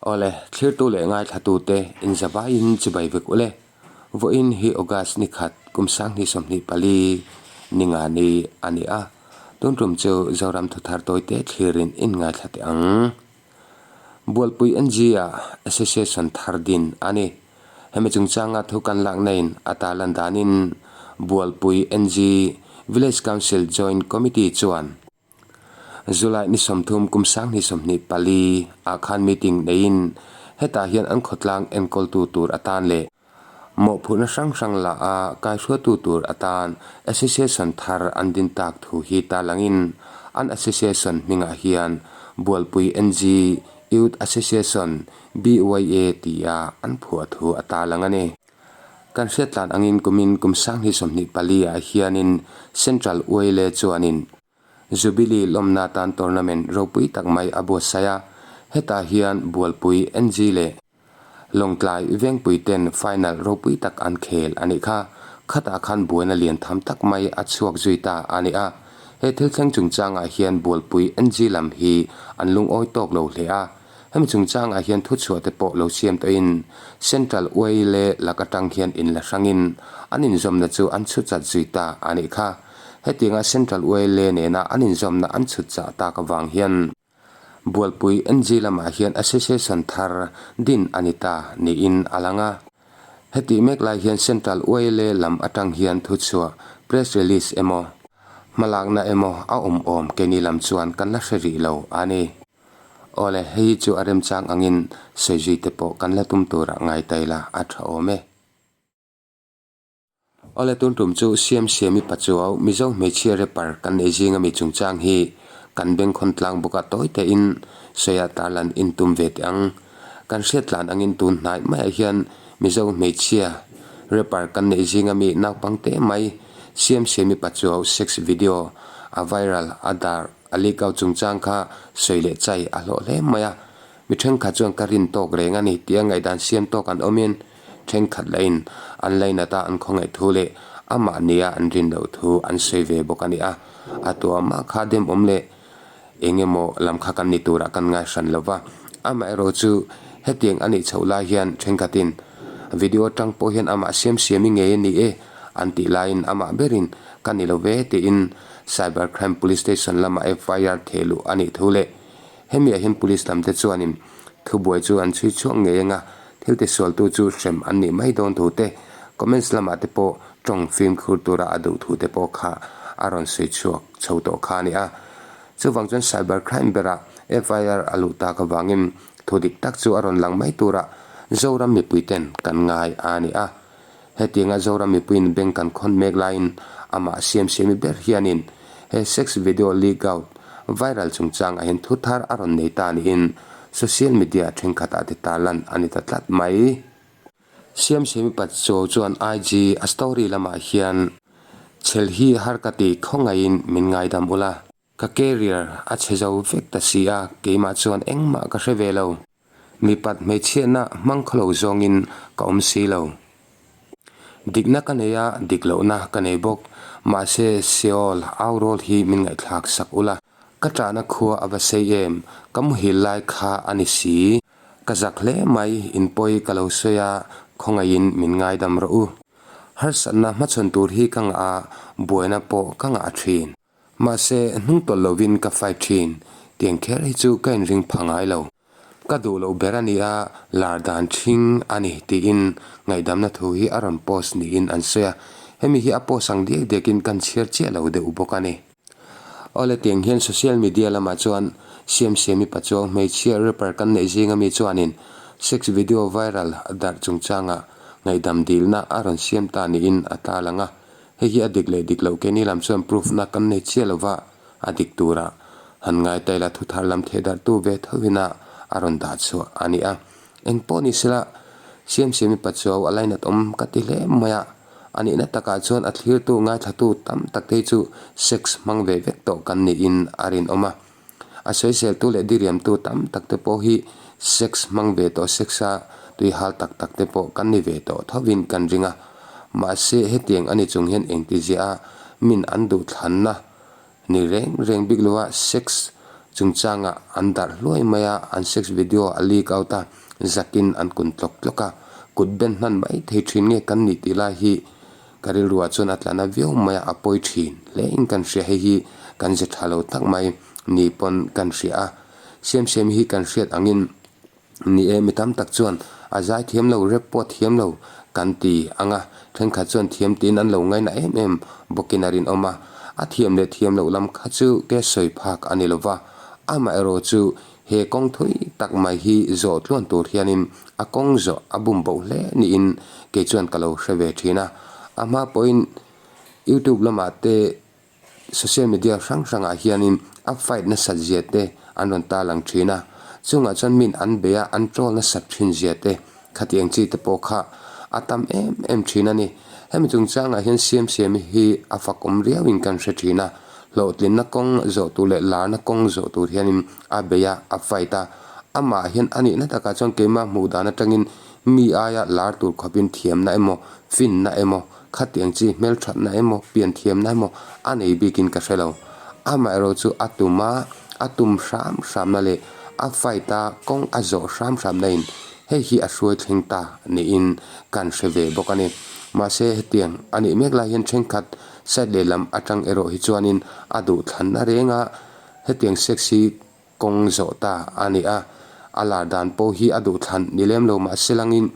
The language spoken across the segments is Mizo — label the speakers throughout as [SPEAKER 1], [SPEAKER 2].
[SPEAKER 1] Awle, thlirtu leh ngaithlatute inzavaiin chibai vek ule. Vawiin hi August ni khat kum 2024 ni nga ni a ni a, tun tum chu Zoram thuthar tawite thlirin in ngaithla teh ang. Bualpui NG-ah Association thar din a ni. Hemi chungchanga thu kan lakna-in a tarlan danin Bualpui NG Village Council Joint Committee chuan July ni 30 kum 2024 ah khan meeting neiin hetah hian an khawtlang enkawltu tur atan leh mawhphurhna hrang hrang la a kaihruaitu tur atan association thar an din tak thu hi tarlangin an association hmingah hian Bualpui NG Youth Association, BYA, tia an phuah thu a tarlang a ni. Kan hriattlan angin kumin kum 2024 ah hianin Central Uaile chuanin Jubilee lawmna tan tournament ropui tak mai a buatsaih a, hetah hian Bualpui NG leh Lawngtlai Vengpui ten final ropui tak an khel a nih kha. Khatah khan buaina lian tham tak mai a chhuak zui ta a ni a. He thil thleng chungchangah hian Bualpui NG lam hi an lungawi tawk lo hle a. Hemi chungchangah hian thuchhuah te pawh lo siam tawhin Central Uaile lak atang hian inla hrangin an inzawmna chu an chhut chat zui ta a nih kha. Hetianga Central Uaile nena an inzawmna an chhut chah tak avang hian Bualpui NG lamah hian Association thar din a ni ta niin a lang a. Hetih mek lai hian Central Uaile lam atang hian thuchhuah, press release, emaw, hmalakna emaw a awm awm keini lam chuan kan la hre rih lo a ni. Awle, hei hi chu a remchang angin sawi zui te pawh kan la tum turah ngai ta ila a tha awm e. Awle, tun tum chu Siam Siami Pachuau Mizo hmeichhia rapper kan nei zing ami chungchang hi kan bengkhawn tlang bawk a tawi tein sawi a tarlan in tum ve teh ang. Kan hriat tlan angin tun hnai maiah hian Mizo hmeichhia rapper kan neih zing ami naupang te mai Siam Siami Pachuau sex video a viral a dar A leak out chungchang kha sawi leh chai a hlawh hle mai a, mi thenkhat chuan ka rin tawk reng a ni tia ngaihdan siam tawk an awmin thenkhat lahin an lainat a an khawngaih thu leh amah nia an rin loh thu an sawi ve bawk a ni a, a tuamah kha demawm leh eng emaw lam kha kan ni turah kan ngai hran lo va, amaherawh chu hetiang a nih chhoh lai hian thenkhatin video atang pawh hian amah siam siami ngei a ni e an tih laiin amah berin ka ni lo ve tiin Cyber Crime Police Station lamah FIR theh luh a nih thu leh hemiah hian Police lam te chuanin thubuai chu an chhui chhuak ngei anga thil tisualtu chu hrem an nih mai dawn thu te, comments lamah te pawh tawng fimkhur tura a duh thu te pawh kha a rawn sawi chhuak chho tawh kha a ni a. Chuvang chuan Cyber Crime berah FIR a luh tak avangin thu dik tak chu a rawn lang mai turah Zoram mipuiten kan ngai a ni a. Hetianga Zoram mipuiin bank kan khawn mek laiin amah siamsiami ber hianin he sex video leak out viral chungchangah hian thu thar a rawn nei ta niin social media thenkhatah te tarlan a ni ta tlat mai. Siamsiami Patso chuan IG a story lamah hian chhel hi har ka ti khawngaihin min ngaidam ula. Ka career a chhe zo vek ta si a, keimah chuan engmah ka hre ve lo. Mipat hmeichhiatna hmang khaw lo zawngin ka awm si lo. Dikna ka nei a, dik lohna ka nei bawk. Mahse, Seol au rawl hi min ngaihthlak sak ula. Ka ṭahna khua a va sei em, ka muhil lai kha a ni si. Ka zak hle mai, inpawi ka lo sawi a, khawngaihin min ngaidam rawh u. Harsatna hmachhawn tur hi ka ngah a, buaina pawh ka ngah ṭhin. Mahse, hnung tawlh lovin ka fight thin. Tiang kher hi chu ka inring pha ngai lo. Ka duh loh ber a ni a, lar dan thing a ni tiin ngaihdamna thu hi a rawn post niin an sawi a. Hemi hi a post ang diak diakin kan chhiar chiah lo deuh bawk a ni. Awle tiang hian social media lamah chuan Siamsiami Pachuau hmeichhia rapper kan neih zinga mi chuanin sex video viral darh chungchangah ngaihdam dilna a rawn siam ta niin a tarlang a. Hei hi a dik leh dik loh keini lam chuan proof na kan nei chiah lova a dik tura han ngai ta ila thu thar lam theh darh tu ve tho ina a rawn dah chhuah a ni a. Eng pawh ni sela Siamsiami Pachuau a lainat awm ka ti hle mai a, a nihna takah chuan a thlirtu ngaithlatu tam tak te hi chu sex hmang ve vek tawh kan niin a rinawm a. A sawiseltu leh diriamtu tam tak te pawh hi sex hmang ve tawh, sex a tui hal tak tak te pawh kan ni ve tawh thovin kan ring a. Mahse, hetiang a ni chung hian engti ziah a min an duhthlanna ni reng reng bik lo a, sex Chungchangah an darh hluai mai a, an sex video a leak out a, zakin an kun tlawk tlawk a, kut ben hman mai thei thin nge kan nih tih lai hi ka rilruah chuan a tla na viau mai a, a pawi thin hle in kan hria hei hi kan ze tha lo tak mai ni pawn kan hria a, Siamsiam hi kan hriat angin Ni e, mi tam tak chuan a zai thiam lo, rep pawh thiam lo kan ti ang a, thenkhat chuan thiam tiin an lo ngaina em em bawkin a rinawm a. A thiam leh thiam loh lam kha chu ke sawi phak a ni lo va, amaherawh chu he kawng thui tak mai hi zawh tluan tur hianin a kawng zawh a bum boh hle niin kei chuan ka lo hre ve thin a. A hma pawhin YouTube lamah te Social media hrang hrangah hianin a fight nasat zia te an rawn tarlang thin a, chungah chuan min an bei a, an troll nasat thin zia te khatiang chi te pawh kha a tam em em thin a ni. Hemi chungchangah hian Siamsiami hi a fakawm riauin kan hre thin a, hlawhtlinna kawng zawh tur leh larna kawng zawh tur hianin a bei a, a fight a, amah hian a nihna takah chuan keimah hmuh dan atangin mi aia lar tur khawpin thiamna emaw finna emaw Khatiang chi hmelthatna emaw pianthiamna emaw a nei bikin ka hre lo. Amaherawh chu a tum a, a tum hram hramna leh a fight a kawng a zawh hram hramna in hei hi a hruai thleng ta niin kan hre ve bawk a ni. Mahse hetiang a nih mek lai hian thenkhat side lehlam atang erawh hi chuanin a duhthlanna renga hetiang sex hi kawng zawh ta a ni a, a lar dan pawh hi a duhthlan ni lem lo mahse langin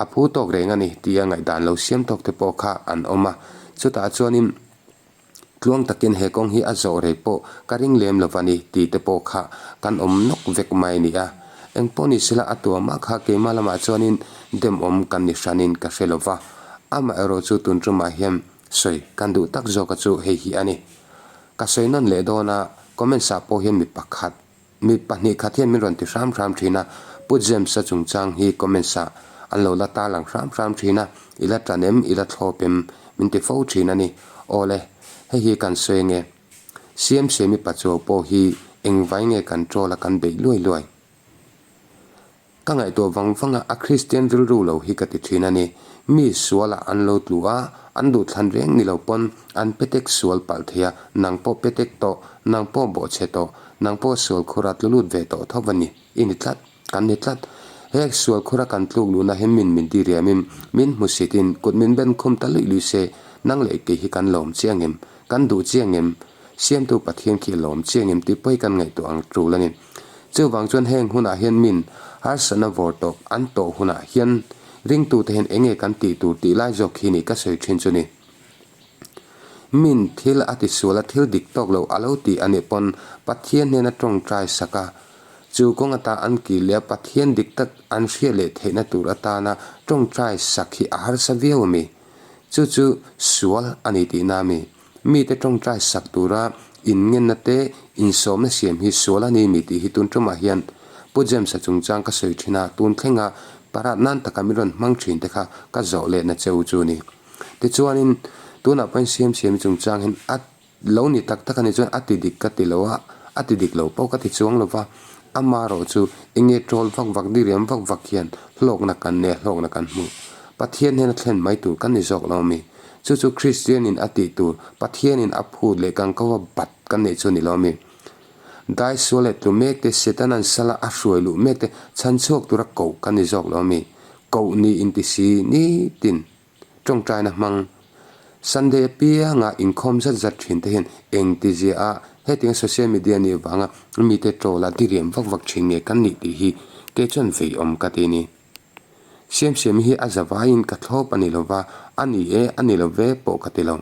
[SPEAKER 1] A phu tawk reng a ni tia ngaihdan lo siam tawk te pawh kha an awm a, chutah chuanin tluang takin he kawng hi a zawh rei pawh ka ring lem lo va ni tih te pawh kha kan awm nawk vek mai a ni a. Engpawh ni sela a tuamah kha keimah lamah chuanin demawm kan ni hranin ka hre lo va, amaherawh chu tun tumah hian sawi kan duh tak zawka chu hei hi a ni. Ka sawi nawn leh dawn a, comments ah pawh hian mi pakhat Mi 2 khat hian min rawn ti hram hram thin a, Pu James-a chungchang hi comments-ah an lo la tarlang hram hram thin a, i la tan em, i la thlawp em min ti fo thin a ni. Awle, hei hi kan sawi nge? Siamsiami Pachuau pawh hi engvai nge kan troll a kan beih luai luai? Ka ngaihtuah vang vang a, a Kristian rilru lo hi ka ti thin a ni. Mi sualah an lo tlu a, an duhthlan reng ni lo pawn an petek sual palh thei a, nang pawh petek tawh, nang pawh bawhchhe tawh, nang pawh sual khura tlu lut ve tawh tho va ni, i ni tlat, kan ni tlat. He sual khura kan tluk luhna hi min min diriamin, min hmusitin kut min ben khum ta luih luih se, nang leh kei hi kan lawm chiang em? Kan duh chiang em? Siamtu Pathian khi a lawm chiang em tih pawh hi kan ngaihtuah ang tul a ni. Chuvang chuan heng hunah hian min harsatna vawr tawp an tawh hunah hian ringtute hian enge kan tih tur tih lai zawk hi ni ka sawi thin chu ni. Min thil a ti sual a thil dik tawk lo a lo tih a nih pawn Pathian hnena tawngtai sak a, chu kawng ata an kih leh a Pathian dik tak an hriat leh theihna tur atana tawngtai sak hi a harsa viau a mi. Chu chu sual a ni tihna a mi. Mite tawngtai sak tura inngenna te insawmna siam hi sual a ni mi tih hi tun tumah hian Pu James-a chungchang ka sawi thin a, tun thlenga parat nan taka min rawn hmang thin te kha ka zawh lehna che u chu a ni. Tichuanin tunah pawhin Siamsiami chungchang hian a lo ni tak tak a nih chuan a ti dik ka ti lo a, a ti dik lo pawh ka ti chuang lo va, amaherawh chu enge ṭawl vak vak diriam vak vak hian hlawkna kan nei a, hlawkna kan hmu. Pathian hnena thlen mai tur kan ni zawk lo a mi? Chu chu Kristianin a tih tur, Pathianin a phut leh kan ko a bat kan neih chu a ni lo mi? Dai sual leh tlu mek te, Setanan sala a hruai luh mek te chhan chhuak tura koh kan ni zawk lo mi? Koh ni inti si nitin tawngtaina hmang Sunday apianga inkhawm zat zat thin te hian engtizia a hetiang social media nih vanga mite troll a diriam vak vak thin nge kan nih tih hi kei chuan veiawm ka ti ni. Siamsiami hi a zavaiin ka thlawp a ni lo va, a ni e, a ni lo ve pawh ka ti lo.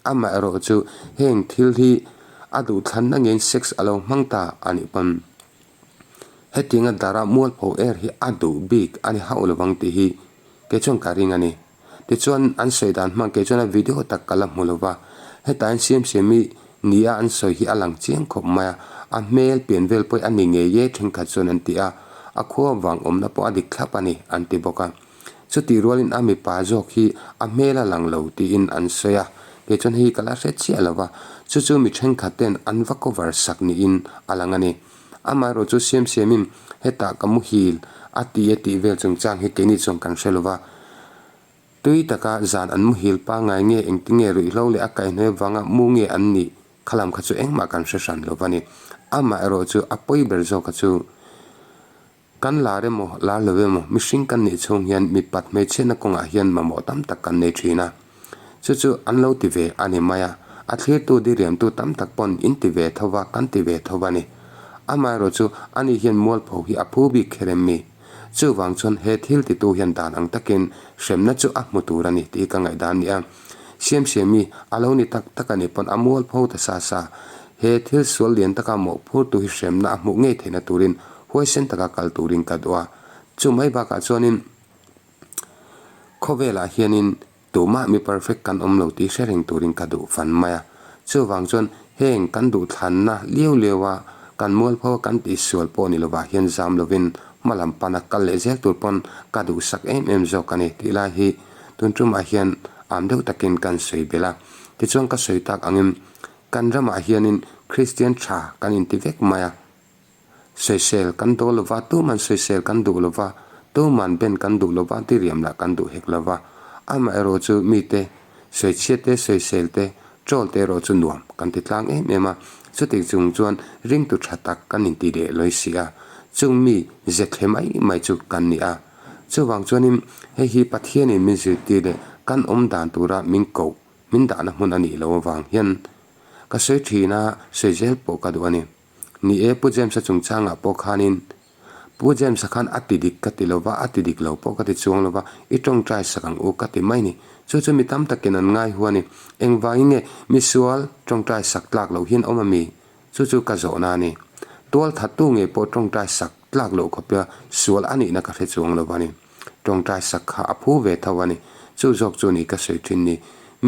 [SPEAKER 1] Amaherawh chu heng thil hi a duhthlanna ngein sex a lo hmang ta a nih pawn hetianga dara mualpho er hi a duh bik a ni hauh lo vang tih hi kei chuan ka ring a ni. Tichuan an sawi dan hmang kei chuan a video tak ka la hmu lo va, hetah hian Siamsiami nia an sawi hi a lang chiang khawp mai a, a hmel pian vel pawh hi a ni ngei e thenkhat chuan an ti a, a khua vang awmna pawh a dik thlap a ni an ti bawk a. Chutih rualin a mipa zawk hi a hmel a lang lo tiin an sawi a, kei chuan hei ka la hre chiah lo va, chu chu mi thenkhat ten an va cover sak niin a lang a ni. Amaherawh chu Siamsiamin hetah ka muhil a ti e tih vel chungchang hi keini chuan kan hre lo va. Tui taka zan an muhil pangngai nge engtinge ruihhlo leh a kaihhnuai vanga mu nge an nih kha lam kha chu engmah kan hre hran lo va ni. Amaherawh chu a pawi ber zawka chu kan lar emaw lar lo emaw mihring kan nih chhung hian mipat hmeichhiatna kawngah hian mamawh tam tak kan nei thin a. Chu chu an lo ti ve a ni mai a, a thlirtu diriamtu tam tak pawn in ti ve tho va kan ti ve tho va ni. Amaherawh chu ani hian mualpho hi a phu bik kher em mi? Chuvang chuan he thil titu hian dan ang takin hremna chu a hmu tur a ni tih ka ngaihdan a ni a. Siamsiami a lo ni tak tak a nih pawn a mualpho ta sa sa. He thil sual lian taka mawhphurtu hi hremna a hmuh ngei theihna turin huaisen taka kal turin ka duh a. Chu mai bakah chuanin khawvelah hianin Tumah mi perfect kan awm lo tih hre reng turin ka duh fan mai a. Chuvang chuan heng kan duhthlanna liau liau a, kan mualpho a kan tihsual pawh ni lovah hian zam lovin hma lam pana kal leh zel tur pawn ka duhsak em em zawk a ni tih lai hi tun tumah hian am deuh takin kan sawi belh a. Tichuan ka sawi tak angin kan ramah hianin Kristian tha kan inti vek mai a. Sawisel kan dawl lova, tuman sawisel kan duh lova, tuman ben kan duh lova, diriam lah kan duh hek lova. Amaherawh chu mite sawichhiat te, sawisel te, troll te erawh chu nuam kan ti tlang em em a. Chuti chung chuan ringtu tha tak kan inti leh lawi si a, chung mi ze thle mai mai chu kan ni a. Chuvang chuanin hei hi Pathianin min zirtir leh kan awm dan tura min koh, min dahna hmun a nih loh avang hian ka sawi thin a, sawi zel pawh ka duh a ni. Ni e, Pu James-a chungchangah pawh khanin Pu James-a khan a ti dik ka ti lo va, a ti dik lo pawh ka ti chuang lo va, i tawngtai sak ang u ka ti mai ni. Chu chu mi tam takin an ngai hu a ni. Engvangin nge misual tawngtai sak tlak loh hian awm a mi? Chu chu ka zawhna a ni. Tual thattu ngei pawh tawngtai sak tlak loh khawpia sual a nihna ka hre chuang lo va ni. Tawngtai sak kha a phu ve tho a ni. Chu zawk chu ni ka sawi thin ni.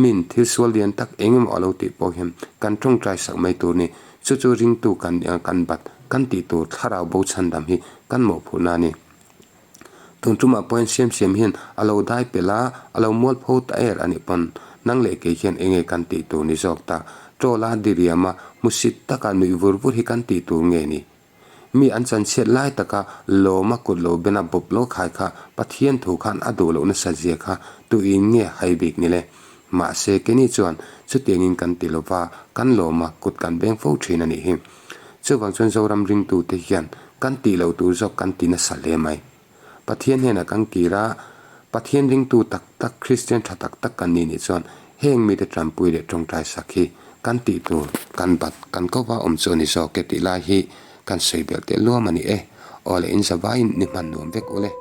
[SPEAKER 1] Min thil sual lian tak eng emaw a lo tih pawh hian kan tawngtai sak mai tur ni. Chu chu ringtu kan nia kan bat kan tih tur thlarau bo chhandam hi kan mawhphurhna a ni. Tun tumah pawhin Siamsiam hian a lo dai pelh a, a lo mualpho ta er a nih pawn nang leh kei hian enge kan tih tur ni zawk ta. Tawla diriama hmusit taka nuih vur vur hi kan tih tur nge ni? Mi an chanchhiat lai taka lawma kut lo bena bawp lo khai kha Pathian thu khan a duh loh nasa zia kha tuin nge hai bik ni le? Mahse keini chuan chutiangin kan ti lova kan lawma kut kan beng fo thin a nih hi. Chuvang chuan Zoram ringtute hian kan tih loh tur zawk kan ti nasa hle mai. Pathian hnenah kan kir a, Pathian ringtu tak tak, Kristian tha tak tak kan nih nih chuan heng mite tanpui leh tawngtai sak hi kan tih tur, kan bat, kan ko va awm chu a ni zawk e tih lai hi kan sawi belh teh luam a ni e. Aw le in zavaiin ni hman nuam vek ule.